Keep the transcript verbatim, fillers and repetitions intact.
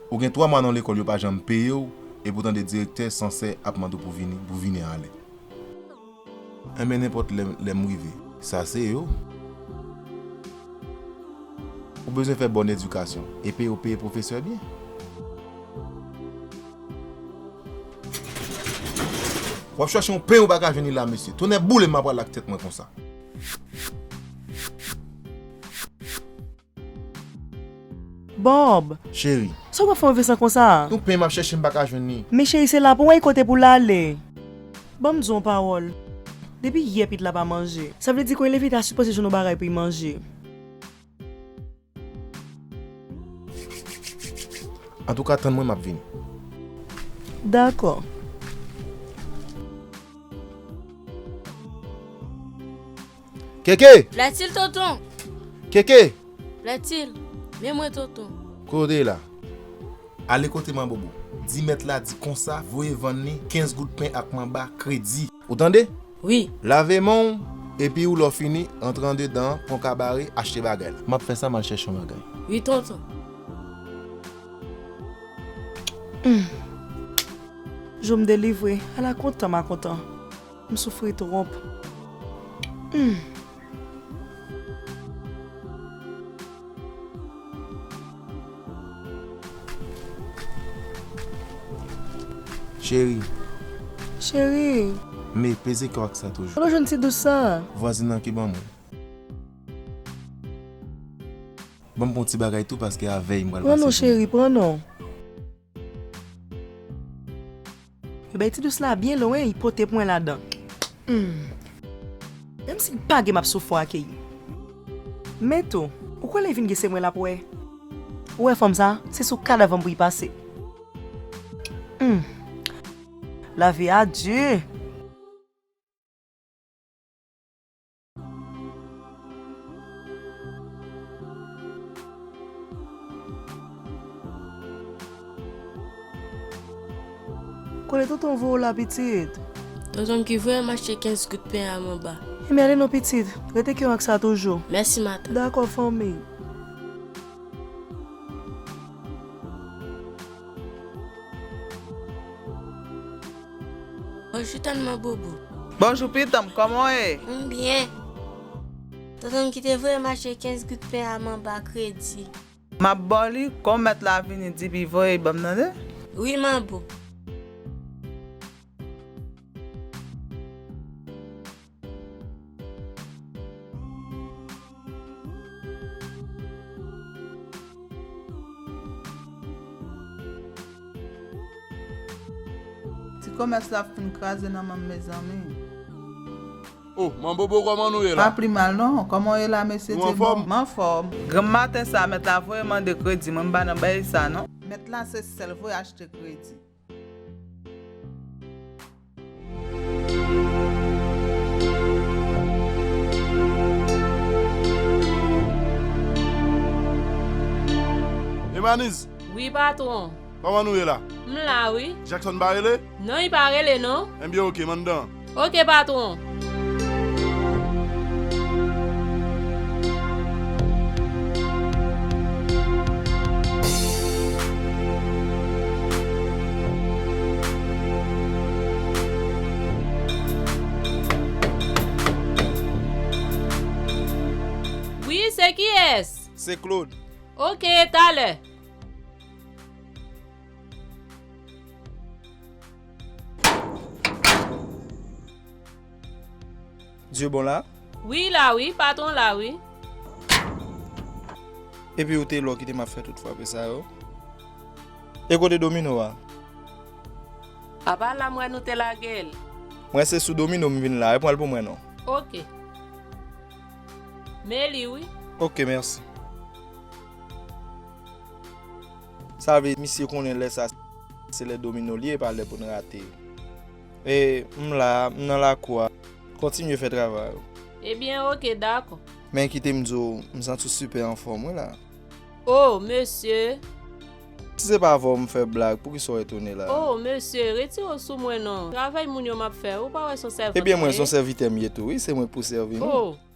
Ou gen twa mwa nan lekòl, yo pa janm peye w, epi w tande direktè sansè ap mande w pou vini, pou vini anlè. Enben, nenpòt lè, lè m rive. Sa se yo. Ou bezwen fè bòn edikasyon, epi yo peye pwofesè byen. W ap chache yon pen ou pa ka jwenn li la, mesye. Tonnè boule m, m ap pral ak tèt mwen konsa. Bob! Cheri. Sa w ap fè yon vye san konsa? Yon pen m ap chèche, m pa ka jwenn li. Men cheri, se la pou w wè kote pou l ale. Ban m di w yon pawòl. Depi yè pitit la pa manje. Sa vle di kounye a li ta sipoze jwenn yon bagay pou l manje. Antouka, tann mwen, m ap vini. Dakò. Keke! Lètil, tonton! Keke! Lètil, men mwen, tonton. Kote la? Ale kote manbobo. Di mèt la di konsa, voye vann li kenz goud pen ak manba kredi. Ou tande? Wi. Lave men w, epi w lè w fini, antre andedan, pran kabare, achte bagay la. M ap fè sa, m al chèche yon bagay. Wi, tonton. Hmm. Jou m delivre, ala kontan m a kontan. M soufri twòp. Hmm. Cheri. Cheri. Men peze kè w ak sa toujou. Kote w jwenn ti dous sa? Vwazin nan ki ban mwen. Ban m pran yon ti bagay tou, paske avè y m pral pase jounen. Pran non, cheri, pran non. Yo bay ti dous la byen lwen, y pote pou mwen ladan. Hmm. Menm si l pa gen, m ap soufri ak li. Men tou, ou kwè lè y vin gen se mwen l ap wè? Ou wè fanm sa, se sou kadav mwen pou y pase. Hmm. Lavi a di. Kote tonton voye w la, pitit? Tonton m ki voye m achte kenz goud pen a manba. Enben ale non, pitit. Rete kè w ak sa toujou. Mèsi, matant. Dakò, fanmi. Bonjou, tann manbobo. Bonjou, pitit, kòman w ye? M byen. Tonton m ki te voye m achte kenz goud pen a manba kredi. M ap ba w li, kon mèt la vini, di pou l voye ban m, tande? Wi, manbo. Ti komès la fin kraze nan men m, mezanmi. Oh, manbobo, kòman nou ye la? Pa pi mal non. Kòman w ye la, mesye Debo? Nou anfòm? M anfòm. Granm maten sa, mèt la voye mande kredi. Mwen m pa nan bagay sa non. Mèt la se sèl voye achte kredi. Emaniz. Wi, patwon. Kòman nou ye la? M la, wi. Jackson pa rele? Non, li pa rele, non. Enben, oke, m anndan. Oke, patwon. Wi, se kiyès? Se Claude. Oke, talè. Dieu bon la? Wi, la wi, patwon la wi. Epi ou te lò kite m ap fè tout frape sa yo? E kote domino a? Apa la m wè nou te lage l. Mwen se sou domino m vin la, e pran l pou mwen non. Oke. Men li wi. Oke, mèsi. Sa vle misye konnen lè sa se lè domino li ye, pa lè pou n rate. E m la, m nan lakou a. Kontinye fè travay ou. Ebyen, oke, dakò. Men kite m di w, m santi w sipè anfòm wi la. Oh, mesye. Si se pa avè w m fè blag, poukisa w etone la? Oh, mesye, retire w sou mwen non. Travay moun yo m ap fè, ou pa wè se yon sèvant mwen ye? Ebyen, mwen se yon sèvitè m ye tou wi, se mwen k pou sèvi nou. Oh.